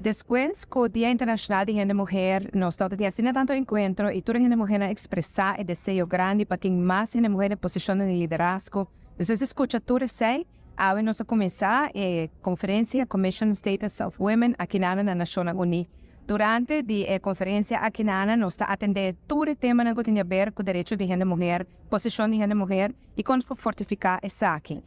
Despues cu Dia Internacional di Hende Muher, nos tabatin asina tanto encuentro y tur hende muher a expresa e deseo grandi pa tin mas hende muher den posicion di liderazgo. Despues di scucha tur esey, awe nos a cuminsa e conferencia Commission Status of Women aki na Nacionnan Uni. Durante di e conferencia aki nos ta atende tur e temanan cu tin di haber cu derecho di hende muher, posicion di hende muher y con fortifica esaki.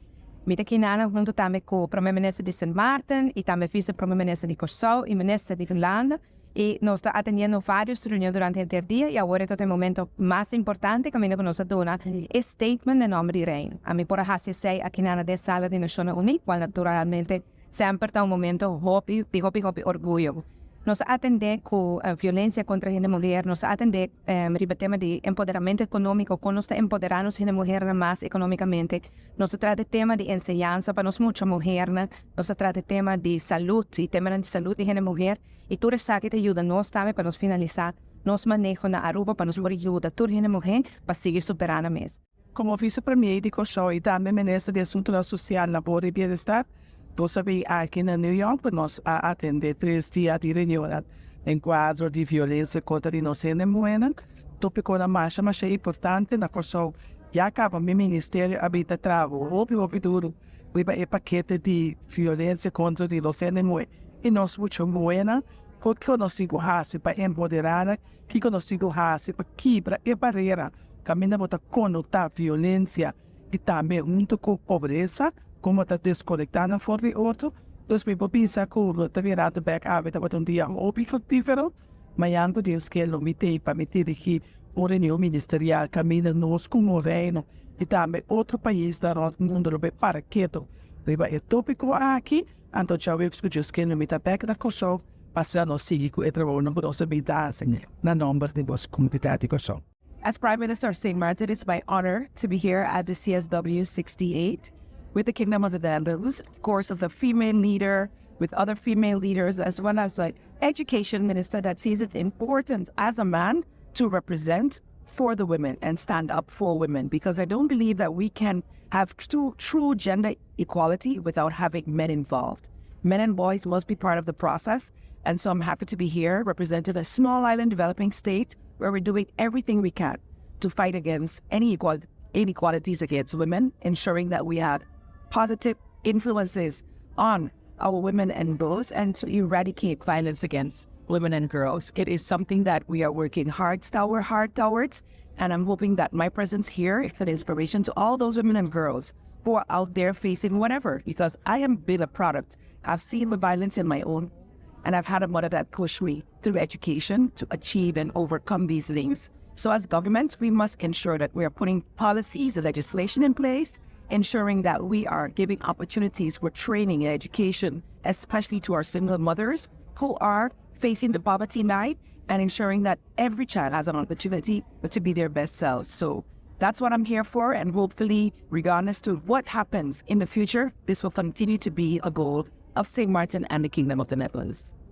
Mi ta aki hunto tambe cu Prome Minister di St. Maarten y tambe Vice Prome Minister di Corsou y Minister di Hulanda. Y nos ta atendiendo varios reunion durante e dia y awor ta e momento mas importante cu nos a duna e statement den nomber di Reino. Ami por a haci esey aki na e sala di Nacionnan Uni, cual naturalmente semper ta un momento hopi, di hopi, hopi orguyo. Nos a atende cu violencia contra hende muher, nos a atende riba tema di empoderamento economico, con nos ta empoderando hende muher mas economicamente. Nos a trata tema di enseñansa pa nos mucha muher, nos a trata tema di salud y tema di salud di hende muher. Y tur esaki ta yuda nos tambe pa nos finalisa nos maneho na Aruba pa nos yuda tur hende muher pa sigui supera nan mes. Como vicepremier di Corsou y tambe minister di Asunto Social, Labor y Bienestar, nos a bin aki na New York, nos a atende 3 dia di reunion den cuadro di violencia contra nos hende muher. Topico mas mas importante na Corsou. Ya caba mi ministerio a bin ta traha hopi hopi duro riba e pakete di violencia contra nos hende muher y nos mucha muher, kico nos tin cu haci pa empodera, kico nos tin cu haci pa kibra e barera caminda bo ta conecta violencia y tambe hunto cu pobresa, con ta desconecta un for di otro. Dus mi por pensa cu ta birando back awe ta un dia hopi fructifero. Mañan, Dios kier, lo mi tin pa mi dirigi un reunion ministerial caminda nos como Reino y tambe otro pais di rond mundo lo bay para keto riba e topico aki. Anto djaweps, cu Dios kier, mi ta back na Corsou pa nos sigui cu e trabou cu nos a bin na nomber di nos comunidad di Corsou. As Prime Minister of St. Martin, it's my honor to be here at the CSW 68 with the Kingdom of the Netherlands. Of course, as a female leader, with other female leaders, as well as an education minister that sees it important as a man to represent for the women and stand up for women, because I don't believe that we can have true gender equality without having men involved. Men and boys must be part of the process. And so I'm happy to be here representing a small island developing state where we're doing everything we can to fight against any inequalities against women, ensuring that we have positive influences on our women and girls and to eradicate violence against women and girls. It is something that we are working hard towards, and I'm hoping that my presence here is an inspiration to all those women and girls who are out there facing whatever, because I am been a product. I've seen the violence in my own, and I've had a mother that pushed me through education to achieve and overcome these things. So as governments, we must ensure that we are putting policies and legislation in place, ensuring that we are giving opportunities for training and education, especially to our single mothers who are facing the poverty line, and ensuring that every child has an opportunity to be their best selves. So that's what I'm here for. And hopefully, regardless to what happens in the future, this will continue to be a goal of St. Martin and the Kingdom of the Netherlands.